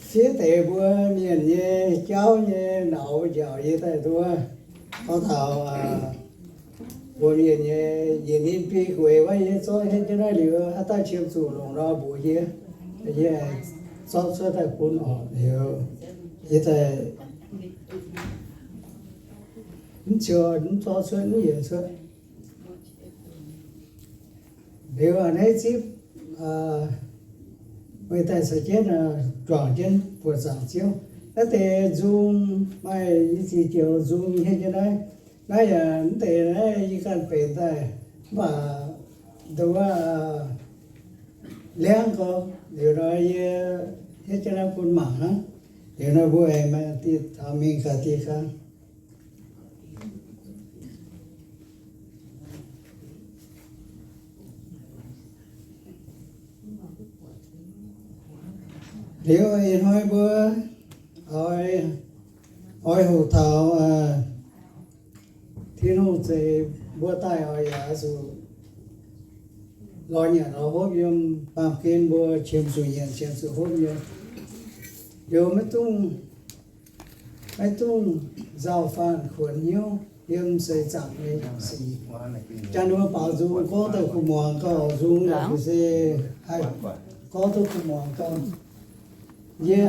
Fiev deix mbuo mienh nyei jauv nyei nauz njaaux yie daaih nduov. Gorngv taux mbuo mienh nyei yietc ninh biei gueix wuov, yie zorqv hietv jienv naaiv liuz, haaix dauh qiemx zuqc longc nor mbuox yie, yie zorqv cuotv daaih bun oc. Liuz yie daaih mv cio, mv zorqv cuotv, mv yienc cuotv. Liuz a'hneiv zipv, meih daaih caux jienv juangc jienv buoqc zaangc Ziouv. Naaiv deix nzung maaih i ziex joux nzung hietv jienv naaiv. Naaiv yaac mv deix naaiv yie ganh benx daaih, mv baac nduov liangv gorx. Liuz nor yie hietv jienv naaiv bun mangc hnangv. Liuz nor mbuo aengx maaih dieh taux mingh gaax dieh ga'naaiv. Liuz ih hnoi mbuo oix, oix hoqc taux Tin-Hungh zeix mbuo daaih oix yaac zuqc lorz nyanc lorz hopv yiem baamh gen mbuo qiemx zuqc nyanc qiemx zuqc hopv nyei. Liuz maiv dungx, maiv dungx nzauh faanh kuonx hnyouv yiem seix zaangc nyei sic. Jangx ninh mbuo baaux nzung gorngv daaih kuv muangx gauh nzung yaac se haih gorngv duqv kuv muangx gauh. Yie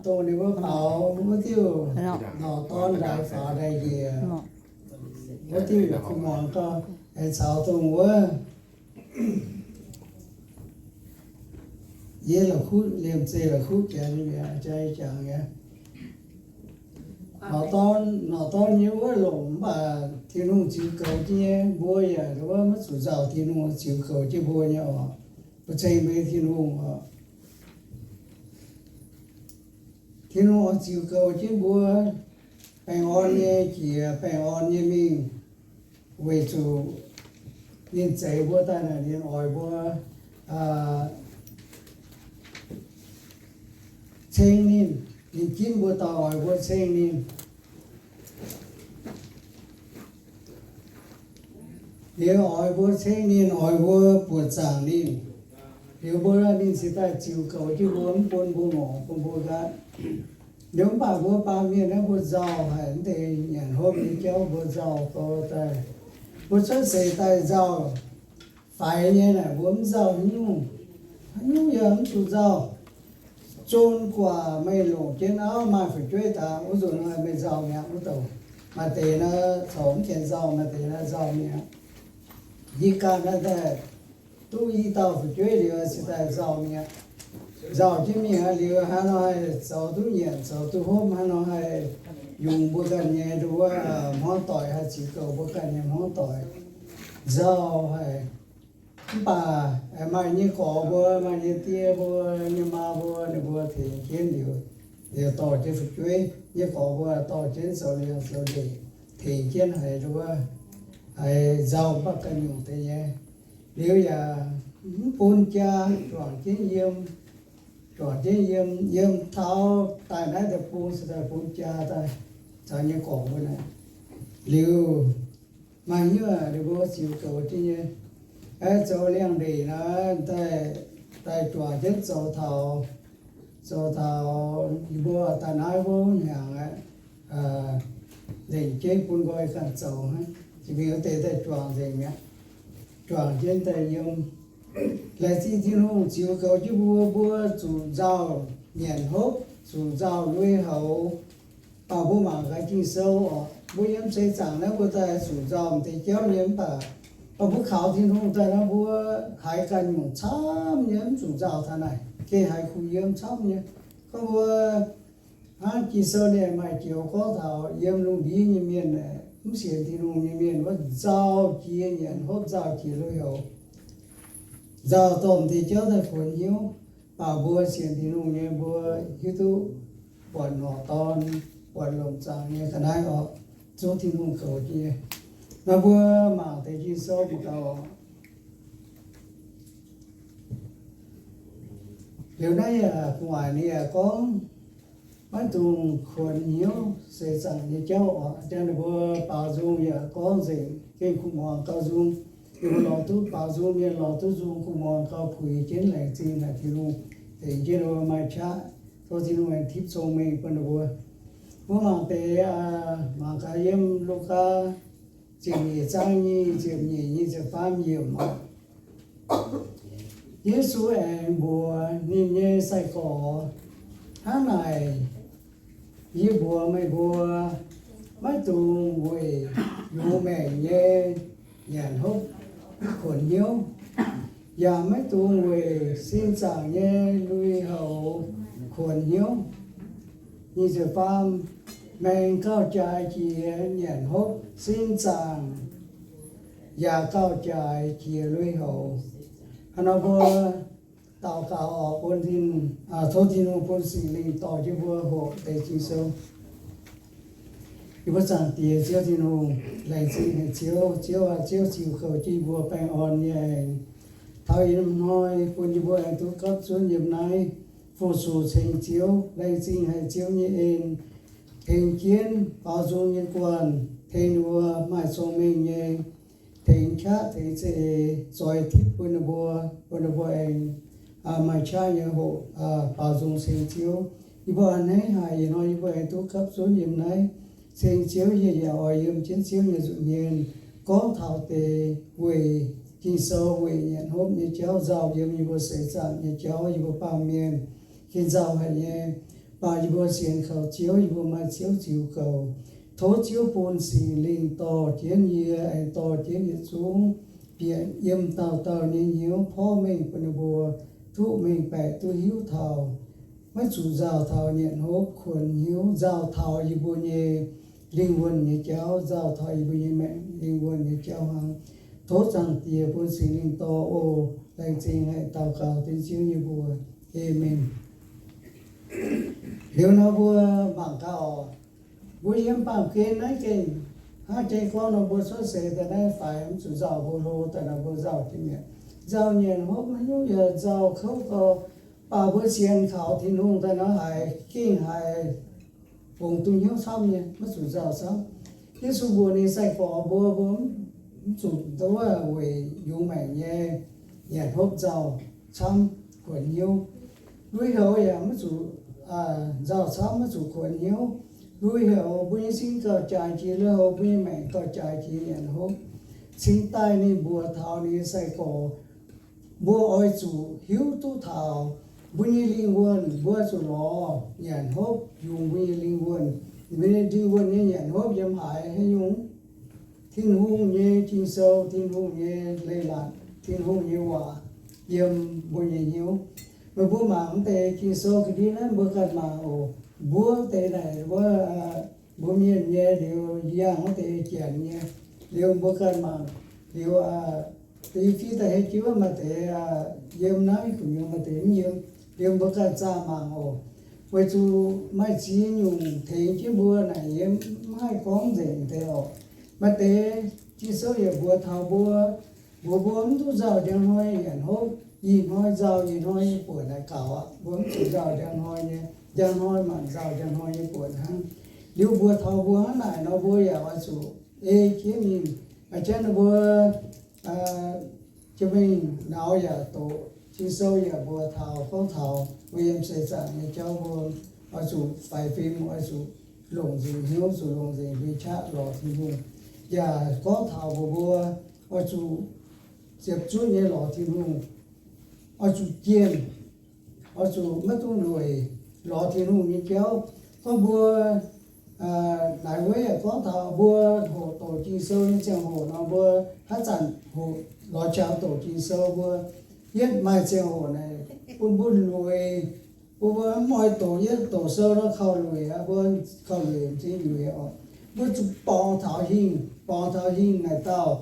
dongh ninh mbuo baaux wuov diuh norqc dorn ndaix faaux ndaix njiec wuov diuh kuv muangx gauh, aengx caux dongh wuov yie la'kuqv liemh zeih la'kuqv janx nyei mi'aqv, jaa jangx nyei. Norqc dorn, norqc dorn nyei wuov longc mv baac Tin-Hungh ziux goux jienv nyei, mbuo yaac wuov maiv zuqc nzauh, Tin-Hungh ziux goux jienv mbuo nyei oc. Mbuo ceng mbuo nyei Tin-Hungh oc. Tin-Hungh oix ziux goux jienv mbuo baengh orn nyei jiex, baengh orn nyei mingh, weic zuqc ninh zeix mbuo daaih naaic, ninh oix mbuo ceng ninh. Ninh ginv mbuo daaih oix mbuo ceng ninh. Liuz oix mbuo ceng ninh, oix mbuo buoqc zaangc ninh. Liuz mbuo, ninh cingx daaih ziux goux jienv mbuo, mv bun mbuo ngorc, bun mbuo nqaatv. Liuz mv baac mbuo baamh mienh naaiv mbuo nzauh haic, mv deix nyanc hopv nyei jauv mbuo nzauh gau daaih. Mbuo cuotv seix daaih nzauh faix nyei naaic, mbuo mv nzauh haaix nyungc, haaix nyungc yaac mv zuqc nzauh. Zon guaac meih longc jienv auv maaih fu'jueiv daaih, wuov nzunc meih nzauh mi'aqv, wuov douc. Maaih deix naaiv corc mv gaengh nzauh, maaih deix naaiv nzauh mi'aqv. Yie ganh naaiv daaih duqv i dauh fu'jueiv liuz, cingx daaih nzauh mi'aqv. Nzauh jienv mi'aqv liuz, hnangv nor haih zoux duqv nyanc, zoux duqv hopv, hnangv nor haih yungz mbuo ganh nyei nduov hmuangv doic, haih ziux goux mbuo ganh nyei hmuangv doic. Nzauh haic. Mv baac maaih nyei gorx mbuo, maaih nyei die mbuo, nyei maa mbuo, ninh mbuo tengx jienv liuz, liuz dorh jienv fu'jueiv. Nyei gorx mbuo dorh jienv zoux liangx zoux ndeic, tengx jienv haiz nduov, haiz nzauh mv baac ganh nyungc deix nyei. Liuz yaac mv bun jaa, juangc jienv yiem, juangc jienv yiem, yiem taux daaih naaiv deic-bung se daaih bun jaa daaih caux nyei gorx mbuo naaic. Liuz maaih hnyouv ninh mbuo ziux goux jienv nyei, zoux liangx-ndeic naaiv daaih, daaih juangc jienv zoux taux, zoux taux yie mbuo daaih naaiv wuov hnyangx aqv, nzengc jienv bun nqoi ganh zoux hnangv. Jiex mingh wuov deix daaih juangc nzengc mi'aqv. Juangc jienv daaih yiem. Laengz zingh Tin-Hungh ziux goux jienv mbuo, mbuo zuqc nzauh nyanc hopv, zuqc nzauh lui-houx. Baac mbuo mangc gaax Ging-Sou oc, mbuo yiem seix zaangc naaiv mbuo daaih zuqc nzauh m'deix jauv nyei mv baac, baac mbuo kaux Tin-Hungh daaih nor, mbuo haiz ganh nyungc camv nyei, mv zuqc nzauh taux naaic, gengh haiz kuh yiem camv nyei. Gorngv mbuo hnangv Ging-Sou ninh maaih joux gorngv taux yiem lungh ndiev nyei mienh, mv sienx Tin-Hungh nyei mienh wuov, nzauh jiex nyanc hopv, nzauh jiex lui-houx, nzauh dorh m'deix jauv daaih kuonx hnyouv. Baac mbuo sienx Tin-Hungh nyei mbuo hiuv duqv buatc norqc dorn, buatc lomc zaangc nyei ga'naaiv oc, zungv Tin-Hungh goux jienv nyei. Nor mbuo mangc deix Ging-Sou mbuo gauh liuz naaiv yaac gu'nguaaic ninh yaac gorngv maiv dungx kuonx hnyouv seix zaangc nyei jauv oc. Jangx ninh mbuo baaux nzung yaac gorngv nzengc, gengh kuv muangx gauh nzung. Ninh mbuo lorz duqv baaux nzung mienh lorz duqv nzung, kuv muangx gauh puix jienv laengz zingh naaic Tin-Hungh. tengx jienv ninh mbuo maaih qaqv. Tov Tin-Hungh aengx tipv cong-mengh bun ninh mbuo. Mbuo mangc deix, mangc gaax yiem Lugaa ziepc nyeic zaang nyic ziepc nyeic, nyic ziepc faam yiemc oc. Yesu aengx mbuox ninh nyei sai-gorx, Hnangv naaic, yie mbuox meih mbuo, maiv dungx weic yungz maengc nyei nyanc hopv kuonx hnyouv, yaac maiv dungx weic sin zaangc nyei lui-houx kuonx hnyouv. Nyic ziepc faam, maengx gauh jaaix jiex nyanc hopv, sin zaangc yaac gauh jaaix jiex lui-houx. Hnangv nor mbuo daux gaux oc, bun Tin, tov Tin-Hungh bun Singx Lingh dorh jienv mbuo hoqc deix Ging-Sou. Yie mbuo Zaangc Diex Ziouv Tin-Hungh, laengz zingh haic Ziouv. Ziouv aac, Ziouv ziux kouc jienv yie mbuo baengh orn nyei aengx taux ih hnoi, bun yie mbuo aengx duqv gapv zunv yiem naaiv fu-sux ceng Ziouv. Laengz zingh haic Ziouv nyei en, tengx jienv baaux nzung nyei guanh, tengx ninh mbuo maaih cong-mengh nyei, tengx qaqv tengx za'eix zoix tipv bun ninh mbuo, bun ninh mbuo aengx maaih qaqv nyei hoqc baaux nzung ceng Ziouv. Yie mbuo a'hneiv haic, ih hnoi yie mbuo aengx duqv gapv zunv yiem naaiv ceng Ziouv. Yie yaac oix yiem jienv Ziouv nyei nza'hmien gorngv taux deix weic Ging-Sou, weic nyanc hopv nyei jauv nzauh yiem yie mbuo seix zaangc nyei jauv, yie mbuo baamh mienh gengh nzauh haic nyei. Mv baac yie mbuo sienx kaux Ziouv, yie mbuo maaih Ziouv ziux kouc. Tov Ziouv bun Singx Lingh dorh jienv yie, aengx dorh jienv yietc zungv bieqc yiem dauh dauh nyei hnyouv, porv mengh bun ninh mbuo duqv mengh baeqc, duqv hiuv taux, maiv zuqc nzauh taux nyanc hopv kuonx hnyouv, nzauh taux yie mbuo nyei lingh wuonh nyei jauv, nzauh taux yie mbuo nyei maengc lingh wuonh nyei jauv hnangv. Tov Zaangc Diex bun Singx Lingh dorh oc. Laengz zingh haic, daux gaux dengv Ziouv nyei mbuox. Aamen. Liuz nor mbuo mangc gaax oc. Mbuo yiem baamh gen naaiv gengh hnangv jei gorngv nor, mbuo cuotv seix daaih naaiv faix mv zuqc nzauh, mbuo hlo daaih nor mbuo nzauh jienv mi'aqv. Nzauh nyanc hopv haaix nyungc yaac nzauh kouv gau, mv baac mbuo sienx kaux Tin-Hungh daaih nor haiz gengh haiz fungx duqv hnyouv camv nyei, maiv zuqc nzauh camv. Yesu mbuox ninh sai-gorx mbuo, mbuo mv zuqc nduov weic yungz maengc nyei nyanc hopv nzauh camv kuonx hnyouv. Lui-houx yaac maiv zuqc nzauh camv, maiv zuqc kuonx hnyouv. Lui-houx mbuo nyei sin gauh jaaix jiex lui-houx, mbuo nyei maengc gauh jaaix jiex nyanc hopv. Cingx daaih ninh mbuox taux ninh nyei sai-gorx, mbuo oix zuqc hiuv duqv taux mbuo nyei lingh wuonh, mbuo zuqc lorz nyanc hopv yungz mbuo nyei lingh wuonh. Mbuo nyei lingh wuonh nyei nyanc hopv yiem haaix haaix nyungc? Tin-Hungh nyei Ging-Sou, Tin-Hungh nyei leiz-latc, Tin-Hungh nyei waac yiem mbuo nyei hnyouv. Meih mbuo mangc wuov deix Ging-Sou ga'ndiev naaiv, mbuo ganh mangc oc. Mbuo deix naaic wuov, mbuo mienh nyei liuz yangh wuov deix janx nyei, liuz mbuo ganh mangc liuz, da'yietv fiev daaih hei jienv maaih deix yiem naaiv gu'nyuoz, maaih deix mv yiem. Liuz mbuo ganh zaah mangc oc. Weic zuqc maaih ziex nyungc tengx jienv mbuo naaic nyei, mv haih gorngv nzengc deix oc. Maaih deix Ging-Sou yaac mbuox taux mbuo, mbuox mbuo mv duqv nzauh njang hnoi nyanc hopv, ih hnoi nzauh ih hnoi nyei buonc naaic gaux aqv. Mbuo mv zuqc nzauh njang hnoi nyei, njang hnoi mangc nzauh njang hnoi nyei buonc hnangv. Liuz mbuox taux mbuo hnangv naaic nor, mbuo yaac oix zuqc ei jienv mingh, a'jangv ninh mbuo jiex mingh nauz yaac doqc, Ging-Sou yaac mbuox taux, gorngv taux mbuo yiem seix zaangc nyei jauv mbuo oix zuqc faix fim, oix zuqc longc nzengc hnyouv, zuqc longc nzengc lui-qaqv lorz Tin-Hungh. Yaac gorngv taux mbuo, mbuo oix zuqc ziepc zuoqv nyei lorz Tin-Hungh, oix zuqc jienh, oix zuqc maiv dungx lueic lorz Tin-Hungh nyei jauv. Gorngv mbuo naaic wuov yaac gorngv taux mbuo hoqc doqc Ging-Sou nyei ziangh hoc nor, mbuo haaix zanc hoqc lorz jaux doqc Ging-Sou, mbuo yietv maaih ziangh hoc naaic bun mbuo lueic, bun mbuo mv oix doqc, yietv doqc sou nor kaux lueic aqv, mbuo kaux lueic m'zing nyueiz oc. Mbuo zuqc borngz taux hingh, borngz taux hingh naaic dauh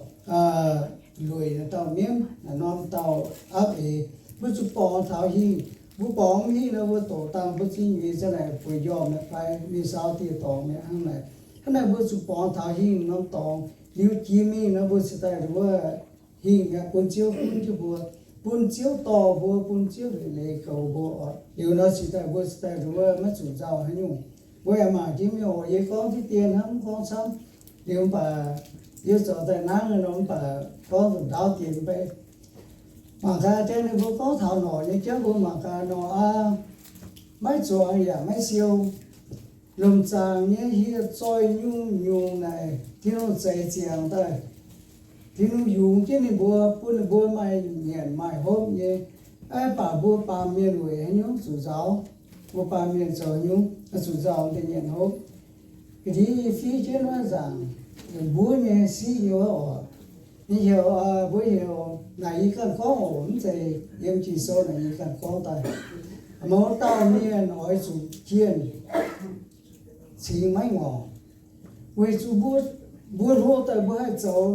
lueic, naaic dauh mienv, naaic norm dauh aapv eix. Mbuo zuqc borngz taux hingh. Mbuo borngz mv hingh nor, mbuo doqc dangh mbuo zingh nyueiz za'naaic bueix njormh mi'aqv fai mingh saaux dieh dorngx mi'aqv hnangv naaic. Hnangv naaic mbuo zuqc borngz taux hingh norm dorngx, liuz jiex mingh nor mbuo cingx daaih nduov hingh mi'aqv, bun Ziouv gunv jienv mbuo, bun Ziouv dorh mbuo, bun Ziouv leiz goux mbuo oc. Liuz nor cingx daaih mbuo cingx daaih nduov maiv zuqc nzauh haaix nyungc. Mbuo yaac mangc jienv mingh oc. Yie gorngv diqv dien hnangv, mv gorngv camv. Liuz mv baac yie zoux daaih nangv nor, mv baac gorngv zuqc ndaauv dien mv bei. Mangc gaax, jang ninh mbuo gorngv taux norqc nyei jauv, mbuo mangc gaax, Noyaa maiv zuangx yaac maiv siou. Lomh zaangc nyei hieh zoih nyungc-nyungc naaic, Tin-Hungh zeix ziangx daaih. Tin-Hungh yungz jienv ninh mbuo, bun ninh mbuo maaih nyanc maaih hopv nyei. Mv baac mbuo baamh mienh weic haaix nyungc zuqc nzaaux? Mbuo baamh mienh zoux haaix nyungc zuqc nzaaux deix nyanc hopv? Ga'ndiev yie fiev jienv wuov nzaangc, mbuov nyei siqv nyei wuov oc. Ninh heuc, mbuo heuc naaic yie ganh gorngv oc, mv zeiz yiem Ging-Sou naaic yie ganh gorngv daaih. Mouz dauh mienh oix zuqc jienh cingx maiv ngorc. Weic zuqc mbuo, mbuo hlo daaih mbuo haih zoux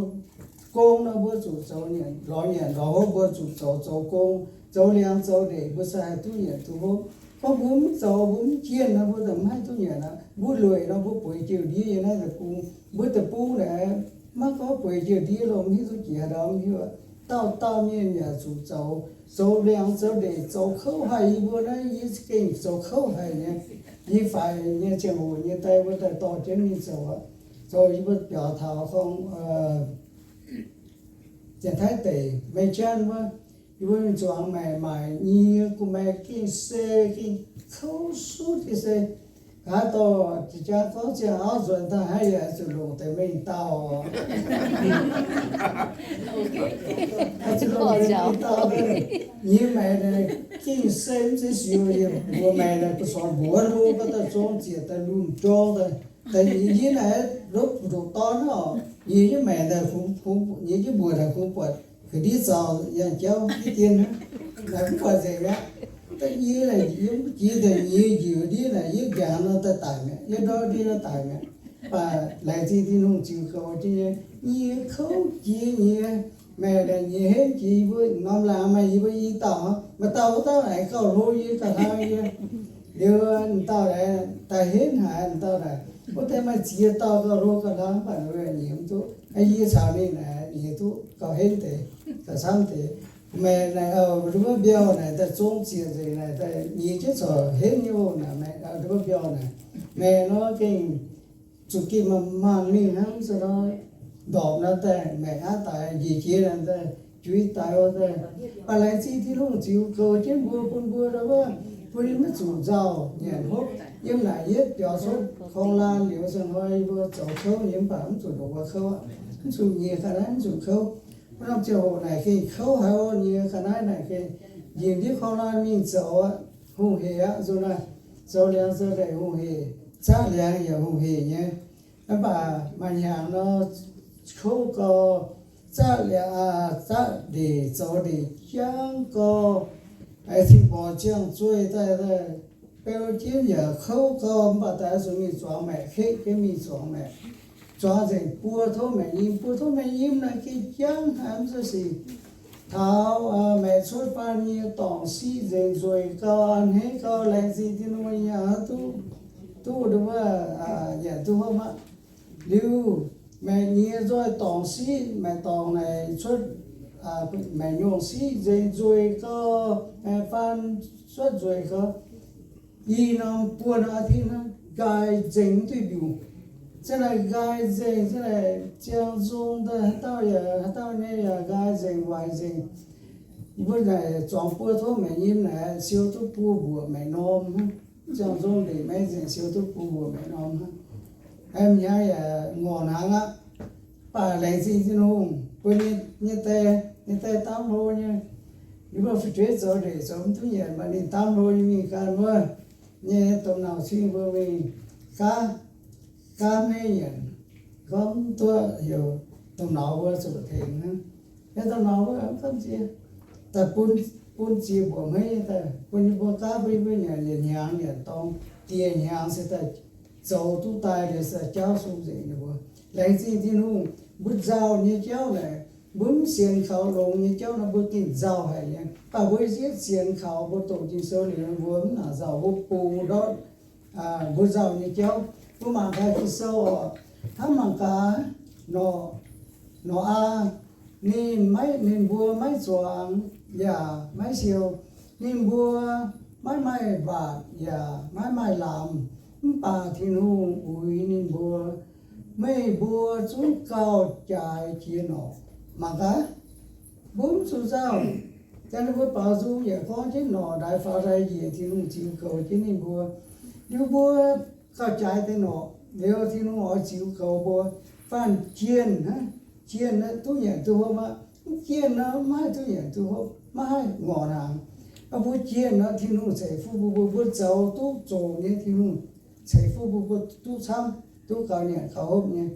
gong nor, mbuo zuqc zoux nyanc, lorz nyanc lorz hopv, mbuo zuqc zoux, zoux gong, zoux liangx zoux ndeic, mbuo se haih duqv nyanc duqv hopv. Gorngv mbuo mv zoux, mbuo mv jienh nor, mbuo zungv mv haih duqv nyanc aqv. Mbuo lueic nor, mbuo bueix jienv ndiev yiem naaiv deic-bung. Mbuo deic-bung naaic, maiv gorngv bueix jienv ndiev lorqc, mv hiuv duqv jiex haaix ndau, mv hiuv aqv. Dauh dauh mienh yaac zuqc zoux, zoux liangx zoux ndeic, zoux kouv haic. Yie mbuo naaiv, yie gengh zoux kouv haic nyei. Yie faix nyei ziangh hoc nyei daaih, mbuo daaih dorh jienv mingh zoux aqv. Zoux yie mbuo biaux taux gorngv Janx-Taiv deic, Meiv Janx wuov, yie mbuo mingh zuangx maengc maaic nyei, gu'maeqc gengh se, gengh kouv sutv gengh se. Nqa'haav dorh jaa gorngv ziangh auv nzuonx daaih, haiz yaac zuqc longc deix mengh dauh. Zuqc longc deix mengh dauh. Nyei maengc naaic gengh se mv zeiz siou, yie mbuo maengc naaic, gu'zorng mbuox hlo, ga'daaih zong ziec daaih, lunh jorng daaih, daaih nyei yie naaic lopv ndoqc dorn oc. Nyei jienv maengc daaih kungx, kungx, nyei jienv mbuoqc daaih kungx buatc ga'ndiev zaux yangh jauv ndiev dien hnangv. Naaic mv buatc nzengc mi'aqv. Da'nyeic naaic yie mv jiex daaih nyei njiec ndiev naaic, yie nqaengc nor daaih daic mi'aqv, yie ndortv ndiev nor daic mi'aqv. Mv baac laengz zingh Tin-Hungh ziux goux jienv nyei, nyei kouv jiex nyei. Maengc naaic nyei henv jiex, yie mbuo norm laangz maaih yie mbuo i dauh aqv. Maaih dauh wuov dauh naaic gauh hlo yie gauh hlang yie. Liuz m'dauh naaic daaih henv haic, m'dauh naaic wuov deix maaih ziex dauh gauh hlo gauh hlang, mv baac ninh nyei mv duqv. Yie caux ninh naaic nyei duqv gauh henv deix, gauh camv deix. Maengc naaic, wuov mbiauh naaic daaih zong ziec nzengc naaic, daaih nyei jienv corc henv nyei oc. Naaic maengc, wuov mbiauh naaic, maengc nor gengh zuqc gengh mangc mingh hnangv, se nor ndorpc nor daaih maengc aqv daic, njiec jiex naaic daaih juix daic oc daaih. Mv baac laengz zingh Tin-Hungh ziux goux jienv mbuo, bun mbuo ndau wuov, bun ninh maiv zuqc nzauh nyanc hopv. Yiem naaic yietv biaux cuotv korng laan liuz, se hnoi yie mbuo zoux kouv nyei, mv baac mv zuqc ndongc wuov kouv aqv. Mv zuqc nyiex ga'naaiv, mv zuqc kouv. Wuov norm ziangh hoc naaic gengh kouv haic oc, nyiex ga'naaiv naaic gengh njiec ndiev korng laan mingh zoux aqv, hungh heic aqv. Nzunc naaic zoux liangx zoux ndeic hungh heic, zaqv liangx yaac hungh heic nyei. Mv baac maaih hnyangx nor, kouv gau, zaqv liangx, zaqv ndeic zoux ndeic jangv gau, cing-mborqc ziangh zueih daaih, beu jienv yaac kouv gau. Mv baac daaih zuqc mingh zuangx maengc, hekv jienv mingh zuangx maengc. Zuangx nzengc buo tov maengc nyim, buo tov maengc nyim naaic gengh jangv haic, mv zeiz sic. Taux maengc cuotv faanh nyei dorngc siqv nzengc, nzueic gau, a'hneiv gau, laengz zingh Tin-Hungh nyei aqv, duqv, duqv nduov, nyanc duqv hopv aqv. Liuz, maengc nyei nzoih dorngc siqv, maengc dorngc naaic cuotv, maengc nyungc siqv nzengc, nzueic gau, maengc faan cuotv nzueic gau. I norm buo norm อาทิตย์ hnangv, nqaai nzengc mv duqv mbiungc. Za'naaic nqaai nzengc, za'naaic ziangh nzung daaih haaix dauh yaac, haaix dauh nyei yaac nqaai nzengc, waaic nzengc. Yie mbuo naaic zuangx buo tov maengc nyim naaic, siou duqv buo mbuoqc maengc norm hnangv. Ziangh nzung ndeic maiv nzengc, siou duqv buo mbuoqc maengc norm hnangv. Aengx hnyangx yaac ngorc hnaangx aqv. Mv baac laengz zingh Tin-Hungh bun nyei, nyei die, nyei die daamv hlo nyei. Yie mbuo fu'jueiv zoux ndeic zoux mv duqv nyanc, mv baac ninh daamv hlo nyei mingh ganh wuov, nyei domh nauc cing mbuo mingh gaav, gaav maiv nyanc, gorngv mv duqv heuc domh nauc mbuo zuqc tengx hnangv. Yie domh nauc mbuo mv gamh nziex, daaih bun, bun ziex mbuoqc hmeiv nyei daaih bun yie mbuo gaav, bun yie mbuo nyanc yietc hnyangx nyanc dorng, dieh hnyangx se daaih zoux duqv daaih liuz se daaih jauv sung nzengc ninh mbuo. Laengz zingh Tin-Hungh, mbuo nzauh nyei jauv naaic, mbuo mv sienx kaux longx nyei jauv nor, mbuo gengh nzauh haic nyei. Mv baac mbuo yietv sienx kaux, mbuo doqc Ging-Sou liuz, mbuo mv nangc nzauh, mbuo bungx ndortv mbuo nzauh nyei jauv. Mbuo mangc gaax Ging-Sou oc. Hnangv mangc gaax, Noc, Noyaa, ninh maiv, ninh mbuo maiv zuangx yaac maiv siou. Ninh mbuo maiv maaih mbaatc yaac maiv maaih lamz, mv baac Tin-Hungh uix ninh mbuo. Meih mbuo zungv gauh jaaix jiex norqc. Mangc gaax, mbuo mv zuqc nzauh. Daaih ninh mbuo baaux nzung yaac gorngv jienv norqc ndaaix faaux ndaaix njiec Tin-Hungh ziux goux jienv ninh mbuo. Liuz mbuo gauh jaaix deix norqc liuz, Tin-Hungh oix ziux goux mbuo. Faanh jienh hnangv, jienh duqv nyanc duqv hopv aqv. Mv jienh nor maiv haih duqv nyanc duqv hopv, maiv haih ngorc hnaangx. Mbuo jienh nor Tin-Hungh ceix fuqv mbuo, mbuo zoux duqv zomc nyei, Tin-Hungh ceix fuqv mbuo, mbuo duqv camv, duqv gaux nyanc gaux hopv nyei.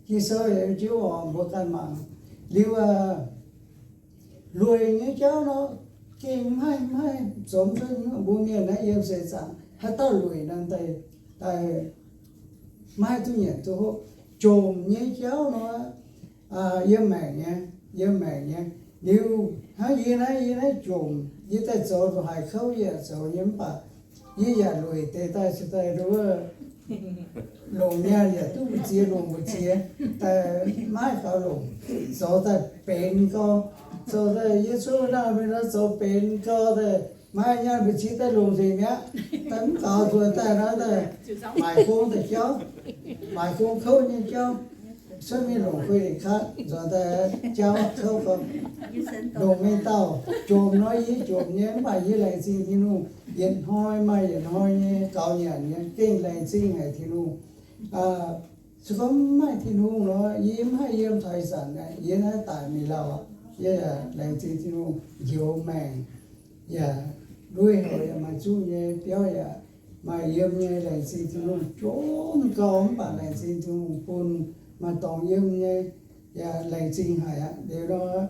Ging-Sou yaac jienv oc, mbuo ganh mangc. Liuz lueic nyei jauv nor, gengh maiv haih, maiv haih zoux cuotv nyungc. Mbuo mienh naaiv yiem seix zaangc haaix dauh lueic nor daaih, daaih maiv haih duqv nyanc duqv hopv. Jomc nyei jauv nor, yiem maengc nyei, yiem maengc nyei. Liuz hnangv yie naaiv, yie naaiv jomc, yie daaih zoux ndongc haaix kouv yie yaac zoux nyei, mv baac yie yaac lueic deix daaih, cingx daaih nduov longc nyaanh yaac duqv mbu'ziex longc mbu'ziex, daaih maiv gaux longc, zoux daaih benx gau, zoux daaih yie cuotv nangh mingh nor zoux benx gau daaih, maaih nyaanh mbu'ziex daaih longc nzengc mi'aqv. Daaih mv gaux nzuonx daaih nor daaih maaic gong daaih jauv, maaic gong kouv nyei jauv, cuotv mingh longc kuiv-dingc katv nzuonx daaih jauv kouv gau. Longc mengh dauh jomc nor, yie jomc nyei, mv baac yie laengz zingh Tin-Hungh, yietc hnoi maaih yietc hnoi nyei gaux nyanc nyei, gengh laengz zingh haic Tin-Hungh. Se gorngv mv maaih Tin-Hungh nor, yie mv haih yiem taux ih zanc naaiv, yie naaiv daic mingh lauh aqv. Yie yaac laengz zingh Tin-Hungh njoux maengc, yaac lui-houx yaac maaih zuqv nyei, biauv yaac maaih yiem nyei. Laengz zingh Tin-Hungh, jomc gau mv baac laengz zingh Tin-Hungh bun maaih dorngx yiem nyei, yaac laengz zingh haic aqv. Liuz nor,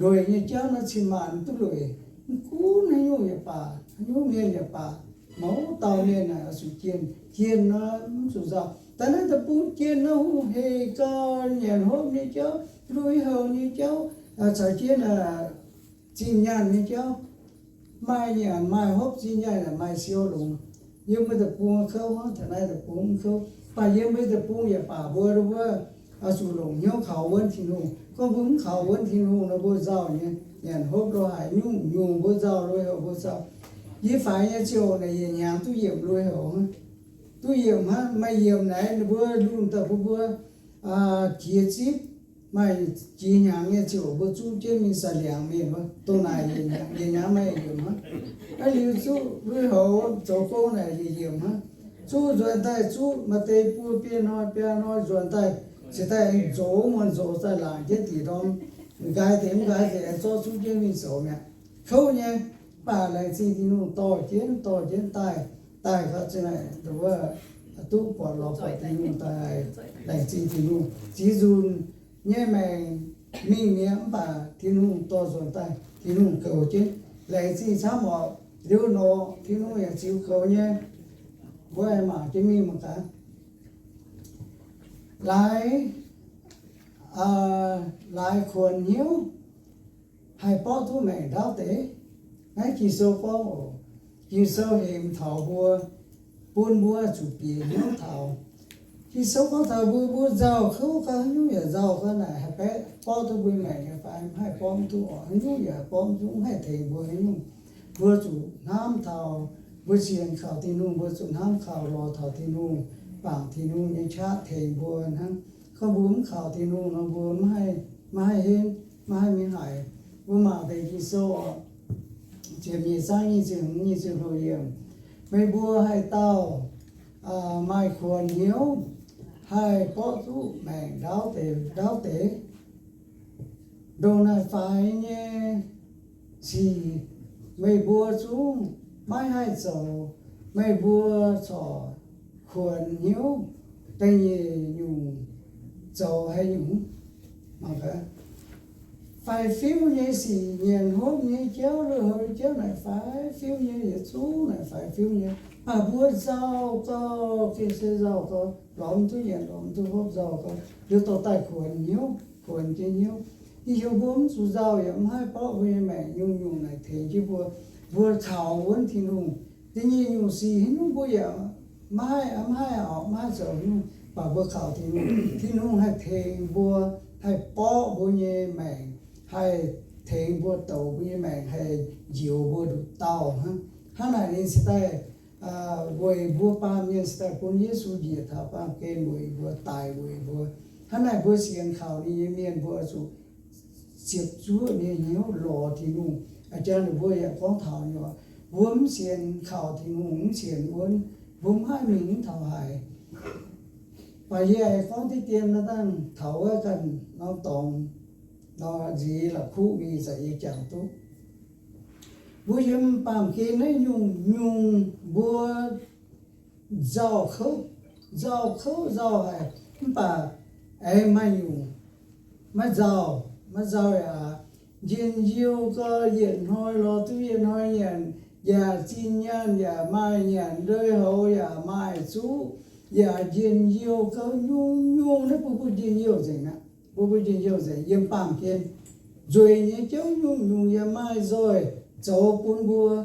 lueic nyei jauv nor cin-maanc duqv lueic, mv gunv haaix nyungc yaac baac, haaix nyungc mienh yaac baac, mouz dauh mienh naaic oix zuqc jienh. Jienh nor mv zuqc nzauh. Daaih naaiv deic-bung jienh nor hungh heic gau, nyanc hopv nyei jauv, lui-houx nyei jauv, caux jienv zinh nyaanh nyei jauv. Maaih nyanc maaih hopv, zinh nyaanh yaac maaih siou longx. Yiem mbuo deic-bung kouv hnangv, taux naaiv deic-bung mv kouv. Mv baac yiem mbuo deic-bung yaac baac mbuo, mbuo oix zuqc longc hnyouv kaux wuonv Tin-Hungh. Gorngv mbuo mv kaux wuonv Tin-Hungh nor, mbuo nzauh nyei, nyanc hopv lo haic, nyungc-nyungc mbuo nzauh, lui-houx mbuo nzauh. Yie faix nyei ziouc naaic yietc hnyangx duqv yiemc lui-houx, duqv yiemc hnangv. Maaih yiemc naaiv ninh mbuo lunh daaih bun mbuo jiex zipv. Maaih jiex hnyangx nyei ziouc mbuo zuqv jienv mingh saic liangx mingh wuov, dongh naaic yietc hnyangx, yietc hnyangx maaih yiemc hnangv. Aa, liuz zuqv lui-houx zoux gong naaic yietc yiemc hnangv. Zuqv nzuonx daaih zuqv maaih deix buo biei hnoi biaa hnoi nzuonx daaih, cingx daaih aengx nzox muonz nzox daaih laangc jienv diex ndorm, m'nqaai deix mv nqaai deix aengx zorqv zuqv jienv mingh zoux mi'aqv. Kouv nyei, mv baac laengz zingh Tin-Hungh dorh jienv dorh jienv daaih, daaih gau zinh naaic wuov duqv buatc lorz buatc Tin-Hungh daaih, laengz zingh Tin-Hungh. Ziex nzunc nyei maengc mingh mi'aqv, mv baac Tin-Hungh dorh nzuonx daaih, Tin-Hungh goux jienv. Laengz zingh camv oc. Liuz nor Tin-Hungh yaac ziux goux nyei. Mbuo aengx mangc jienv mingh mangc gaax. Laaix, laaix kuonx hnyouv haih borqv duqv maengc ndaauv deix. Naaiv Ging-Sou gorngv oc. Ging-Sou hemx taux mbuo, bun mbuo zuqc bieqc hnyouv taux. Ging-Sou gorngv taux mbuo, mbuo nzauh kouv gau, haaix nyungc yaac nzauh gau naaic, haih baeqv borqv duqv mbuo maengc nyei fai? Mv haih borqv mv duqv oc. Haaix nyungc yaac borqv mv duqv, mv haih tengx mbuo haaix nyungc. Mbuo zuqc hnamv taux mbuo sienx kaux Tin-Hungh, mbuo zuqc hnamv kaux lorz taux Tin-Hungh, bangc Tin-Hungh nyei qaqv tengx mbuo hnangv. Gorngv mbuo mv kaux Tin-Hungh nor, mbuo maiv haih, maiv haih henv, maiv haih mingh haic. Mbuo mangc deix Ging-Sou oc, ziepc nyeic zaang nyic ziepc hmz, nyic ziepc hlo yiemc. Meih mbuo haaix dauh maaih kuonx hnyouv haih borqv duqv maengc ndaauv deix, ndaauv deix? Ndongc naaic faix nyei sic meih mbuo zungv maiv haih zoux, meih mbuo corc kuonx hnyouv da'nyeic nyungc zoux haaix nyungc? Mangc gaax, faix-fiuv nyei sic, nyanc hopv nyei jauv, lui-houx nyei jauv naaic faix-fiuv nyei, yietc zungv naaic faix-fiuv nyei. Mv baac mbuo nzauh gau, gengh se nzauh gau, lorz mv duqv nyanc, lorz mv duqv hopv, nzauh gau, liuz dorh daaih kuonx hnyouv, kuonx jienv hnyouv. Ih hiuv mbuo mv zuqc nzauh yaac mv haih borqv mbuo nyei maengc, nyungc-nyungc naaic tengx jienv mbuo. Mbuo kaux wuonv Tin-Hungh, da'nyeic nyungc sic haaix nyungc mbuo yaac maiv haih, mv haih oc, maiv haih zoux haaix nyungc, mv baac mbuo kaux Tin-Hungh, Tin-Hungh haih tengx mbuo, haih borqv mbuo nyei maengc, haih tengx mbuo doux mbuo nyei maengc, haih njoux mbuo nduqc dauh hnangv. Hnangv naaic ninh cingx daaih weic mbuo baamh mienh, cingx daaih bun Yesu njiec taux baamh gen weic mbuo, daic weic mbuo. Hnangv naaic mbuo sienx kaux ninh nyei mienh mbuo zuqc ziepc zuoqv ninh nyei hnyouv lorz Tin-Hungh. A'jang ninh mbuo yaac gorngv taux nyei, mbuo mv sienx kaux Tin-Hungh, mv sienx wuonv, mbuo mv haih mingh mv taux haaix. Baac yie aengx gorngv diqv dien naaiv dangh taux wuov ganh norm dorngx, nor nziex la'kuqv mingh, ih zanc yie jangx duqv. Mbuo yiem baamh gen naaiv nyungc-nyungc mbuo nzauh kouv, nzauh kouv nzauh haic, mv baac aengx maaih nyungc maiv nzauh, maiv nzauh yaac njien-youh gau, yietc hnoi lorz duqv yietc hnoi nyanc, yaac zinh nyaanh, yaac maaih nyanc ndoi houx, yaac maaih zuqv, yaac njien-youh gau. Nyungc-nyungc naaiv bun mbuo njien-youh nzengc aqv, bun mbuo njien-youh nzengc. Yiem baamh gen nzueic nyei jauv nyungc-nyungc yaac maaih nzoih zoux bun mbuo